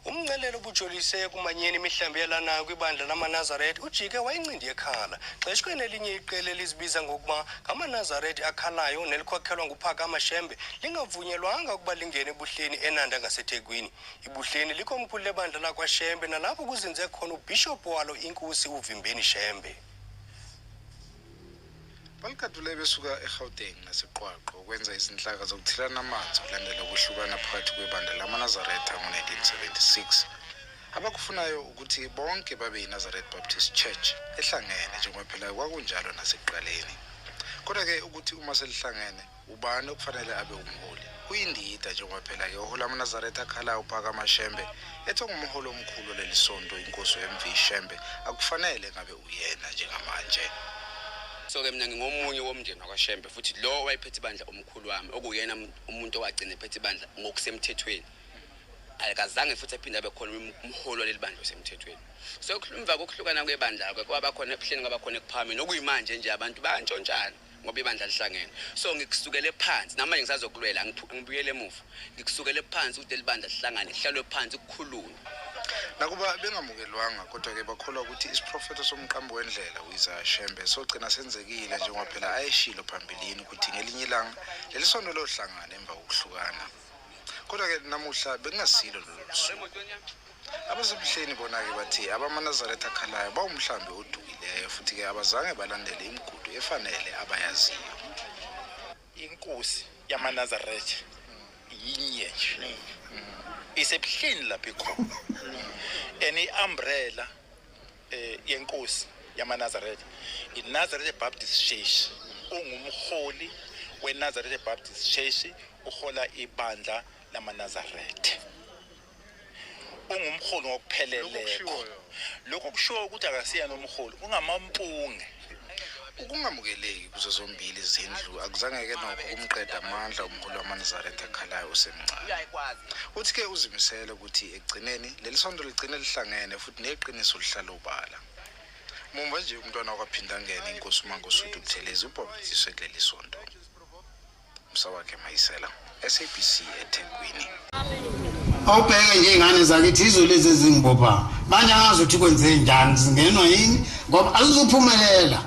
Umncelelo obujolise ekumanyeni imihlambi yalanayo kwibandla lamaNazaretha ujike wayincindi yekhala xeshikweni elinye iqela elizibiza ngokuba ngamaNazaretha akhalayo nelikhokhelwa nguPhakama Shembe lingavunyelwanga ukuba lingene eBuhleni eNanda ngaseThekwini. IBuhleni likomkhulu lebandla lakwaShembe nalapho kuzinze khona ubhishophu walo iNkosi uVimbeni Shembe. Baligadule besuka eGauteng naseQwaqwa ukwenza izinhlaka zokuthelana amanzi kulandela ukuhlukana phakathi kwebandla lamaNazaretha ngo-1976. Abakufunayo ukuthi bonke babe yiNazareth Baptist Church ehlangene njengoba phela kwakunjalo nasekuqaleni. Kodwa-ke ukuthi uma selihlangene Ubani okufanele abe umholi? Kuyindida njengoba phela-ke ohola amaNazaretha akhalayo uPhakama Shembe ethi ongumholi omkhulu waleli sonto inkosi uMV Shembe akufanele ngabe uyena njengamanje. So-ke mina ngingomunye womndeni wakwaShembe futhi lo owayephethe ibandla umkhulu wami okuyena umuntu owagcina ephethe ibandla ngokusemthethweni. Akazange futhi aphinde abe khona umholi waleli bandla osemthethweni. So emva kokuhlukana kwebandla-ke kwaba khona ebuhleni kwaba khona ekuphakameni okuyimanje nje abantu bayantshontshana. Ngoba ibandla lihlangene so ngikusukele phansi namanje ngisazokulwela ngibuyele emuva ngikusukele phansi ukuthi leli bandla lihlangane kuhlalwe phansi kukhulunywe. Nakuba bengamukelwanga kodwa-ke bakholwa ukuthi isiprofetho somqambi wendlela u-Isaiah Shembe sogcina senzekile njengoba phela ayeshilo phambilini ukuthi ngelinye ilanga leli sonto lohlangana emva kokuhlukana. Kodwa-ke namuhla bekungasilo lolu suku. Abasebuhleni bona-ke bathi abamaNazaretha akhalayo bawumhlambi odukileyo futhi-ke abazange balandele imigudu efanele abayaziyo. Inkosi yamaNazaretha yinye nje isebuhleni lapho ikhona and i-umbrella yenkosi yamaNazaretha iNazareth Baptist Church ungumholi weNazareth Baptist Church uhola ibandla lamaNazaretha ungumholi ngokupheleleko lokho kushiwo ukuthi akasiyena umholi ungamampunge. Ukungamukeleki kuzo zombili izindlu akuzange-ke nokho kumqede amandla umholi wamaNazaretha akhalayo osemncane. Uthi-ke uzimisele ukuthi ekugcineni leli sonto ligcine lihlangene futhi neqiniso lihlale obala. Mumva nje umntwana wakwaPhindangene inkosi uMangosuthu Buthelezi ubhabhadiswe kuleli sonto. Msawakhe Mayisela, SABC eThekwini. Awubheke nje iy'ngane zakithi yizo lezi ezingibopha manje angazi ukuthi kwenze njani zingenwa yini ngoba azizuphumelela.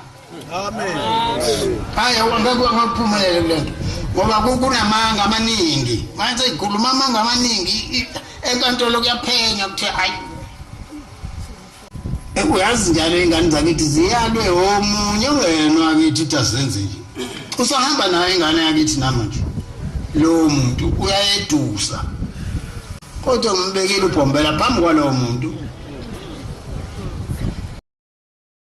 Amen. Hayi angeke angakuphumelele kule nto ngoba kunamanga amaningi manje seyikhuluma amanga amaningi enkantolo kuyaphenya kuthiwa hayi Uyazi njalo ingane zakithi ziyalwe omunye wena wakithi uthi azenze nje. Usahamba nayo ingane yakithi namanje. Lowo muntu uyayedusa. Kodwa ngimbekile ubhombela phambi kwalowo muntu.